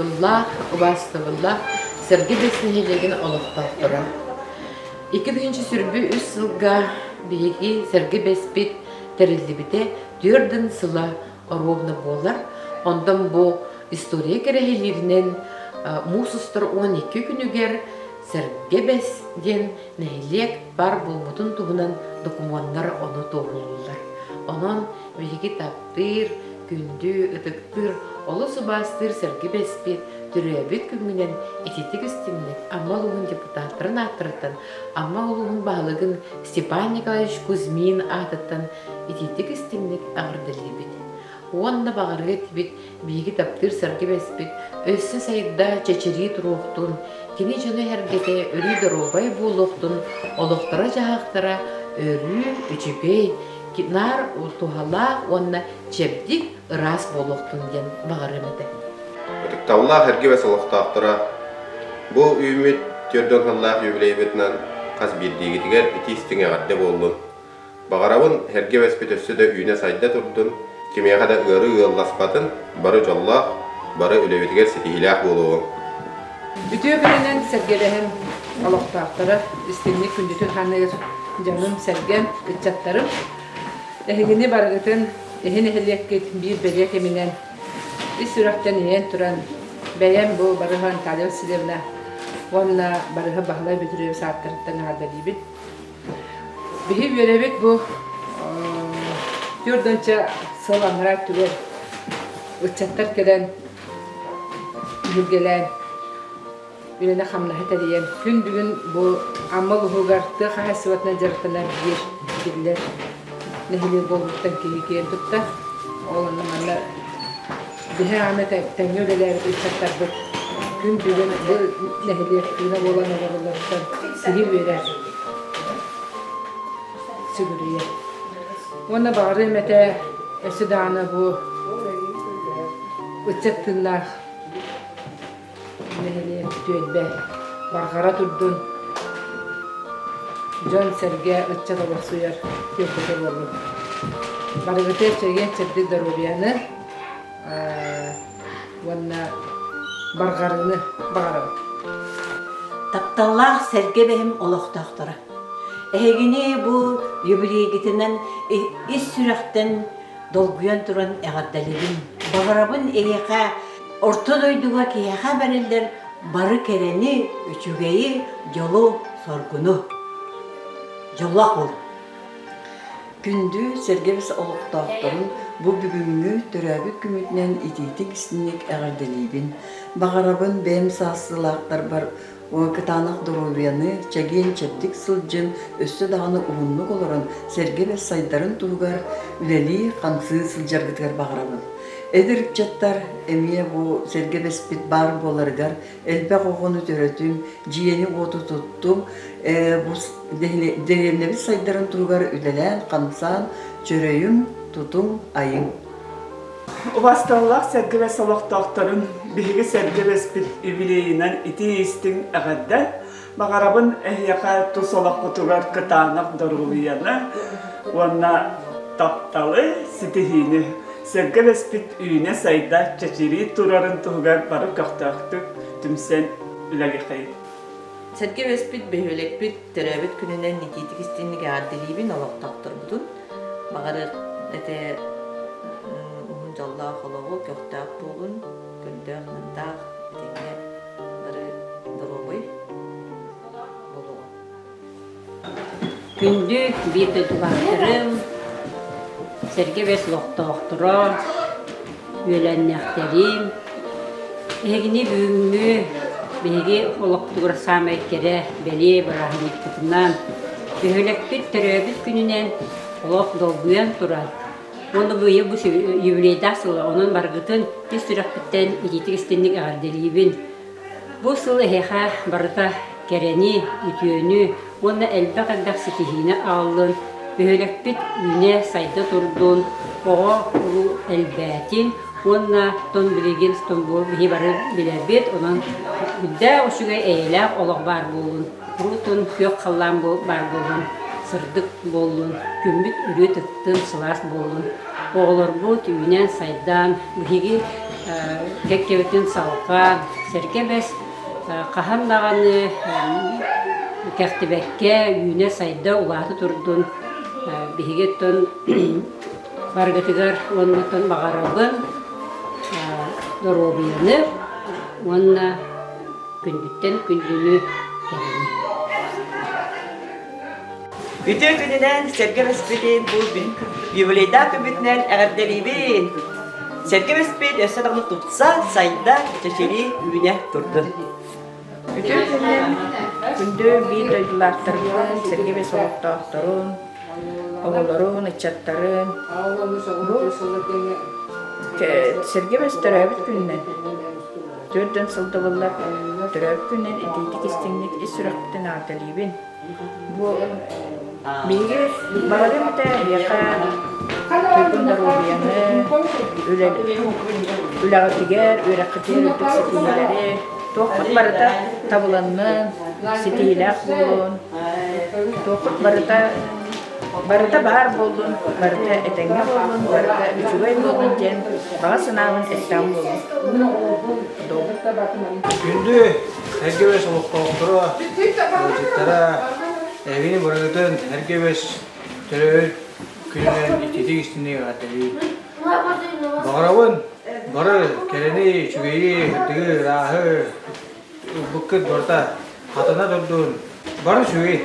Ытыктабыллаах, убаастабыллаах Сэргэ Бэс нэһилиэгин олохтоохторо. 2023 сылга биһиги Сэргэ Бэспит тэриллибитэ түөрдүн сыла оруобуна буолар. Онтон бу история кэрэһилииринэн муус устар 12 күнүгэр Сэргэ Бэс диэн нэһилиэк баар буолбутун туһунан докумуоннар ону туоһулууллар. Онон биһиги таптыыр, күндү, ытыктыыр, олус убаастыыр Сэргэ Бэспит төрөөбүт күҥҥүнэн ититик истиҥник Амма улууһун депутаттарын ааттарыттан Амма улууһун баһылыгын Степан Николаевич Кузьмин аатыттан ититик истиҥник эҕэрдэлиибит. Уонна баҕарыа этибит биһиги таптыыр Сэргэ Бэспит өссө сайда, чэчирии туруохтун, кини дьоно-сэргэтэ өрүү доруобай буолуохтун, олохторо-дьаһахтара өрүү үчүгэй, наар туһалаах уонна чэбдик, ыраас буолуохтун диэн баҕарыам этэ. Ытыктабыллаах Эргэ Бэс олохтоохторо, бу үүммүт 40 сыллаах юбилейбытынан хас биирдиигитигэр итии-истиҥ эҕэрдэ буоллун! Баҕарабын Эргэ Бэспит өссө да үүнэ-сайда турдун, кимиэхэ да ыарыы ыалласпатын, бары дьоллоох, бары үлэбитигэр ситиһиилээх буолуоҕуҥ. Үтүө күнүнэн сэргэлэһэн олохтоохторо истиҥник күндүтүн ханыыр дьонум-сэргэм, ыччаттарым. Эһигини барыгытын иһи нэһилиэккит биир бэлиэ кэминэн ис сүрэхтэн ийэн туран бэйэм бу Барыһа Наталья Васильевна уонна Барыһа Баһылай Бөтүрүөбүс ааттарыттан эҕэрдэлиибит. Биһи үөрэбит бу түөрт сыл анараа өттүгэр ыччаттар кэлэн түһүлгэлээн үлэни-хамнаһы тэрийэн күн бүгүн бу Амма улууһугар тыа хаһаайыстыбатынан дьарыктанар биир биллэр нэһилиэк буолбуттан киһи киэн туттар. Ол онно манна Биһи аны тэҥҥэ үлэлээбит ыччаттарбыт күн бүгүн бу нэһилиэк тыына буолан олороллоруттан киһи үөрэр, сүгүрүйэр. Уонна баҕарыам этэ өссө даҕаны бу ыччат тыыннаах Нэһилиэк түөлбэ барҕара турдун, дьон-сэргэ, ыччат олохсуйар түөлбэтэ буоллун. Барыгытыгар чэгиэн-чэбдик доруобуйаны уонна барҕарыыны баҕарабыт. Тапталлаах сэргэ бэһим олохтоохторо. Эһигини бу юбилейгитинэн ис сүрэхтэн долгуйан туран эҕэрдэлиибин. Баҕарабын эйиэхэ орто дойдуга киһиэхэ бэриллэр бары кэрэни, үчүгэйи, дьолу-соргуну. Дьоллоох буол! Күндү Сэргэбис олохтоохторун бу бүгүҥҥү төрөөбүт күммүтүнэн итиитик-истиҥник эҕэрдэлиибин. Баҕарабын бэйэм саастыылаахтарбар Кытаанах доруобуйаны, чэгиэн-чэбдик сылдьын, өссө даҕаны уһуннук олорон, сэргэ сайдарын туһугар үлэлии-хамсыы сылдьаргытыгар баҕарабын. Эдэр ыччаттар эмиэ бу сэргэ бэспит баар буоларыгар элбэх оҕону төрөтүҥ, дьиэни-уоту туттуҥ, бу дэриэбинэбит сайдарын туһугар үлэлээн-хамсаан, чөрөйүҥ, тутуҥ, айыҥ. Убасталлаах Сэргэ-Бэс олохтоохторун биһиги Сэргэ-Бэспит юбилейынан итии-истиҥ эҕэрдэ! Баҕарабын эһиэхэ тус олоххутугар кытаанах доруобуйаны уонна тапталы, ситиһиини! Сэргэ-Бэспит үүнэ-сайда, чэчирии турарын туһугар бары көхтөөхтүк түмсэн үлэлиэхэйин! Сэргэ-Бэспит бөһүөлэкпит төрөөбүт күнүнэн итиитик истиҥник эҕэрдэлиибин олохтоохторбутун. Баҕарыах этэ уһун дьоллоох олоҕу, көхтөөх буолун, көрдөөх-нардаах, этэҥҥэ бары доруобай буолуоҕуҥ. Күндү биир дойдулаахтарым, Сэргэ Бэс олохтоохторо, үөлэннэхтэрим, эһигини бүгүҥҥү биһиги олохпутугар саамай кэрэ, бэлиэ бырааһынньыкпытынан, бөһүөлэкпит төрөөбүт күнүнэн олох долгуйан туран уонна бу бу юбилейдаах сыла, онон барыгытын ис сүрэхпиттэн итиитик-истиҥник эҕэрдэлиибин. Бу сыл эһиэхэ барыта кэрэни, үтүөнү уонна элбэх-элбэх ситиһиини аҕаллын, бөһүөлэкпит үүнэ-сайда турдун, оҕо-уруу элбээтин уонна тон билигин бу биһи бары билэбит, онон үрдээх үчүгэй эйэлээх олох баар буоллун, куруутун күөх халлаан баар буоллун, сырдык буоллун, күммүт өрүү тыктын, сылаас буоллун. Оҕолорбут үүнэн-сайдан, биһиги. кэккэбитин салҕаан, сэргэ бэс хаһан даҕаны кэхтибэккэ үүнэ-сайда улаата турдун. Биһиги оттон барыгытыгар уонна оттон баҕарабын доруобуйаны уонна күндүттэн күндүнү кэрэни. Үтүө күнүнэн сэргэ бэспитин бу юбилейдаах күммүтүнэн эҕэрдэлиибин! Сэргэ бэспит өссө даҕаны тупса, сайда, чэчирии үүнэ турдун! Үтүө күнүнэн күндү биир дойдулаахтарбын, сэргэ бэс олохтоохторун, оҕолорун, ыччаттарын бу сэргэ бэс төрөөбүт күнүнэн 40 сыл добуллар төрөөбүт күнүнэн итиитик истиҥник ис сүрэхпитин эҕэрдэлиибин. Бу биһиги баҕарыам этэ эһиэхэ туйгун доруобуйаны, үлэҕитигэр, үөрэххитигэр үрдүк ситиһиилэри, туоххут барыта табыланнын, ситиһиилээх буолун, туоххут барыта барыта баар буоллун, барыта этэҥҥэ буоллун, барыта үчүгэй буоллун диэн баҕа санаабын эттэҕим буоллун. Күндү Эргэ олохтоохторо, ыалдьыттара, эһигини барыгытын Эргэ төрөөбүт күнүнэн ититик истиҥник эҕэрдэлиибин. Баҕарабын бары кэрэни, үчүгэйи, сырдыгы, ырааһы ылбыккыт барыта хатана турдун. Бары үчүгэй.